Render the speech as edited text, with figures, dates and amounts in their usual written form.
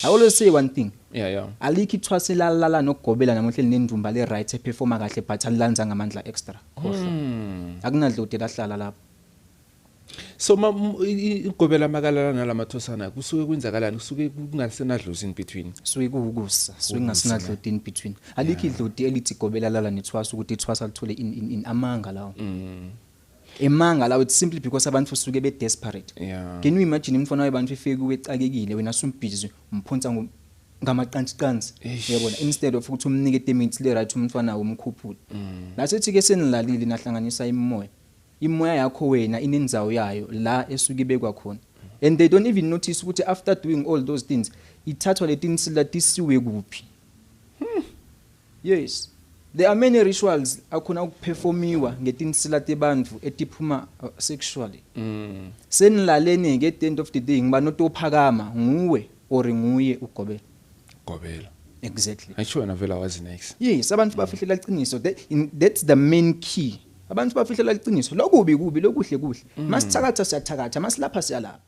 I always say one thing. Yeah. Alikho ithwasa elalala nokugobela namuhla nendumba le right eperforma kahle, but alilanza ngamandla extra. Khohlwa. Akunadloti lahlala lapho. So ma igobela makalala nalamathosana, kusuke kwenzakalani? Kusuke kungasenadlozi in between? Suke kuwukusa, suke Ukusa, kungasinadloti in between. Alikho idloti elithi gobela lala nethwasa ukuthi ithwasa lithole in amanga lawo. Emanga lawo, it's simply because abantu suke be desperate. Can you imagine umfana wabantu efike kuwe ecakekile, wena sumbhizi umphonsa ngamaqansi qansi? Eish. Uyabona, instead of ukuthi umnike imithi le right, umntwana umkhuphule. Nasithi ke senilalile, nahlanganisa imimoya. Imoya yakho wena inendzawo yayo la esuke ibekwa khona. And they don't even notice ukuthi after doing all those things, ithathwa letinsila tisiwe kuphi. Yes. There are many rituals akhona ukuperformiwa ngetinsila tebantfu etiphuma sexually. Senilalene ke, at the end of the day ngiba notophakama, nguwe or nguye ugobela. Gobela. Exactly. Ayisho wena vele awazi next. Yes, abantu bafihlela iqiniso. That's the main key. Abantu bafihlela iqiniso. Lokubi kubi, lokuhle kuhle. Masithakatha siyathakatha, masilapha siyalapha.